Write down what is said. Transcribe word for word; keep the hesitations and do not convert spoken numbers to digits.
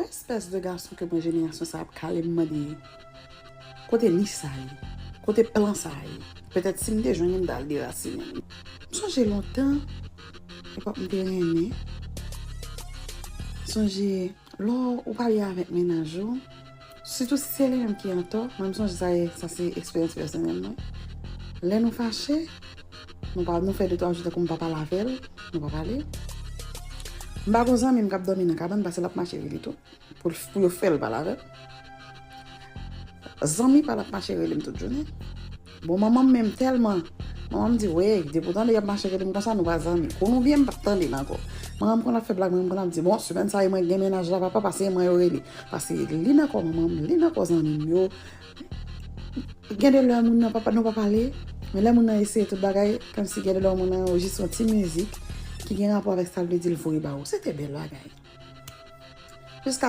Espès de gason ke mwen jenerasyon sa ap kale m mande kote nich sa ye? Kote plan sa ye? Petèt si m te jwenn li, m t al derasinen l. M sonje lontan, epòk m te renmen. M sonje lè ou pale avèk mennaj ou, sitou si se li menm ki antò, mwen m sonje sa, sa se eksperyans pèsonèl mwen. Lè nou fache, nou pa, nou fè de twa jou tankou m pa pale avè l, nou pa pale. M pa gon zanmi m k ap dòmi nan kabann, paske l ap mache rele tou, pou, pou yo fè l pale avè l. Zanmi pa l ap mache rele m tout jounen. Bon, manman m menm tèlman, manman m di, "Wey, depi w tande y ap mache rele m konsa, nou pa zanmi." Konnen byen m p ap tande l ankò. Manman m konn ap fè blag, manman m konn ap di, "Bon, semèn sa yo mwen gen mennaj la, papa, paske mwen yo rele." Paske li nan kò manman m, li nan kò zanmi m yo. Gen de lè moun nan pa, nou pa pale, men lè moun nan eseye tout bagay, kòmsi gen de lè moun nan yo jis yon ti mizik ki gen rapò avèk sa l vle di l voye ba ou. Se te bèl bagay. Jiska